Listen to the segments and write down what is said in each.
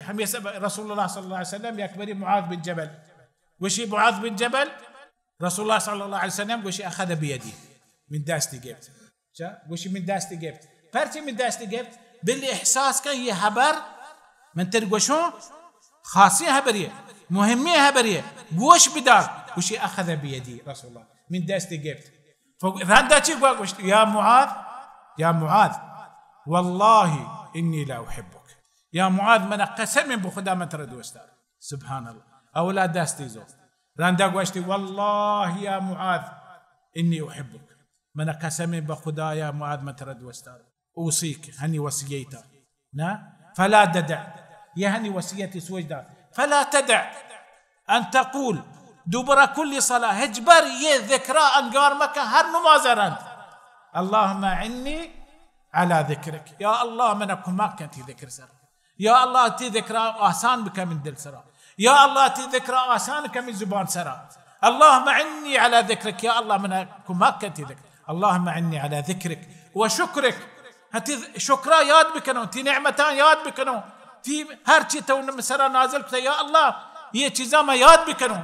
ہمے سب رسول اللہ صلی اللہ علیہ وسلم یک بری معاذ بن جبل، گوشی معاذ بن جبل، رسول اللہ صلی اللہ علیہ وسلم گوشی اخذ بیدی، من دستی گپت. چا؟ گوشی من دستی گپت. پرچی من دستی گپت؟ بل احساس کن یہ حبر من تر گوشوں، خاصی حبریه، مهمی حبریه، گوش بدار. گوشی اخذ بیدی رسول اللہ، من دستی گپت. ف-، رندا چی گوا گوشت؟ یا معاذ، یا معاذ، والله انی لا احبک. یا معاذ، من قسم به خدا من ترا دوست دارم. سبحان الله. اولا دستی زو. رندا گوشتی، والله یا معاذ، انی احبک. من قسم به خدا یا معاذ، من ترا دوست دارم. اوصیک، ہنی وصیتا. نا؟ فلا تدع. یہ ہنی وصیتی سوچ دار. فلا تدع ان تقول دبر کل صلاة. ہچبر یہ ذکرا انگار مکن ہر نماز رند. اللهم اعنی علی ذکرک. یا اللہ، من کمک کن تی ذکر سرا. یا اللہ، تی ذکرا آسان بکن من دل سرا. یا اللہ، تی ذکرا آسان کن من زبان سرا. اللهم اعنی علی ذکرک. یا اللہ، من کمک کن تی ذکر. اللهم اعنی علی ذکرک و شکرک. ہتی شکرا یاد بکنوں، تی نعمتاں یاد بکنوں، تی ہر چی تو من سرا نازل کتا، یا اللہ، یہ چیزاں من یاد بکنوں.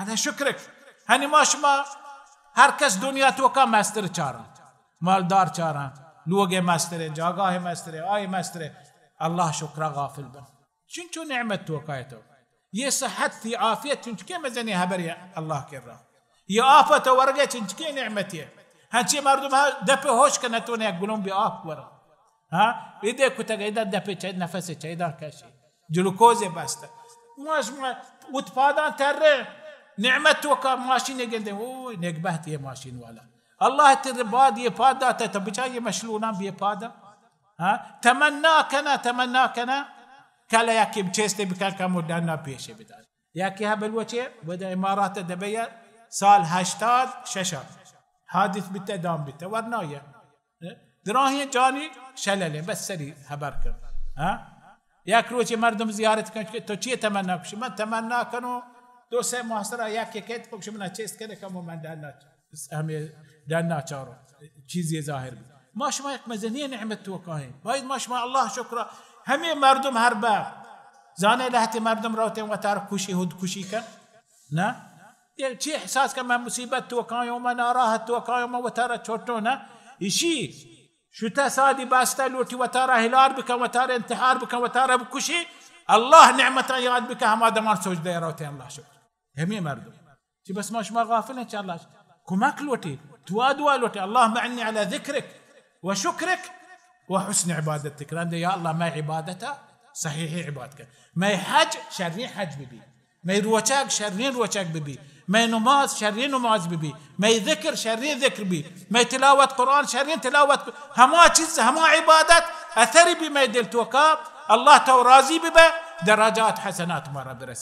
علی شکرک. ہنی ما شما ہر کس دنیا توکا مستر چاراں، مالدار چاراں، لوگ مسترے، جاگاہ مسترے، آئی مسترے، اللہ شکرا غافل بن. چنچو نعمت توکا ئے تو. یہ صحت، تی عافیت چنچکے مزنیں حبرے اللہ کرا. یہ آفت ورگے چنچکے نعمتے. ہنچی مردم ہا دپ ہوش کن تو نے گلوم بی آپ ورا. ہاں؟ ایدے کتگ، ایدا دپ چے، نفس چے، ایدا کشی. جلوکوز بست. ما شما وت پاداں ترے نعمت توکا ماشین گندے، اوئے نیک بہت یہ ماشین والا. اللہ تر بعد یہ پاد داتا، تو بچا یہ مشلوناں بے پادا. ہاں؟ تمنا کنا، تمنا کنا. کل یکی چیستے بکن کمو ڈنا پیشے بدار. یکی ہا بلوچے، ودا امارات دبیا سال ہشتاد ششا حادث بیتا، دام بیتا، ورنایا. دراہیں جانی شللیں، بس سری حبر کن. ہاں؟ یک روچے مردم زیارت کن کہ تو چی تمنا کشی؟ من تمنا کنوں دو سے ماہ سرا یکی کیت، کش منا چیست کنے کمو من ڈنا ہمے ڈنا چارو چیزی ظاہر بی. ما شما یک مزنی نعمت توکا ایں. باید ما شما اللہ شکرا، ہمے مردم ہر با زانے لہتے مردم روتیں وتار کشی، خود کشی کن. نہ؟ یہ چی احساس کن من مصیبت توکا اوں، من ناراحت توکا اوں، من وتارا چھوٹوں نہ؟ اشی شتا سادی باستا لوٹی وتارا ہلار بکن، وتارا انتحار بکن، وتارا بکشی. اللہ نعمتاں یاد بکن، ہما دمان سجدہ روتیں اللہ شکر. ہمے مردم. چی بس ما شما غافل ہیں چہ اللہ؟ کمک لوٹی، دعا دعا لوٹی. اللهم اعنی علی ذکرک و شکرک و حسن عبادتک. رندے یا اللہ، مئے عبادتا صحیح عبادت کن. مئے حج شریں حج ببی. مئے روچگ شریں روچگ ببی. مئے نماز شریں نماز ببی. مئے ذکر شریں ذکر بی. مئے تلاوت قرآن شریں تلاوت. ہما چیز، ہما عبادت اثر بی مئے دل توکا. اللہ تو راضی ببے، درجات حسنات مارا برسی.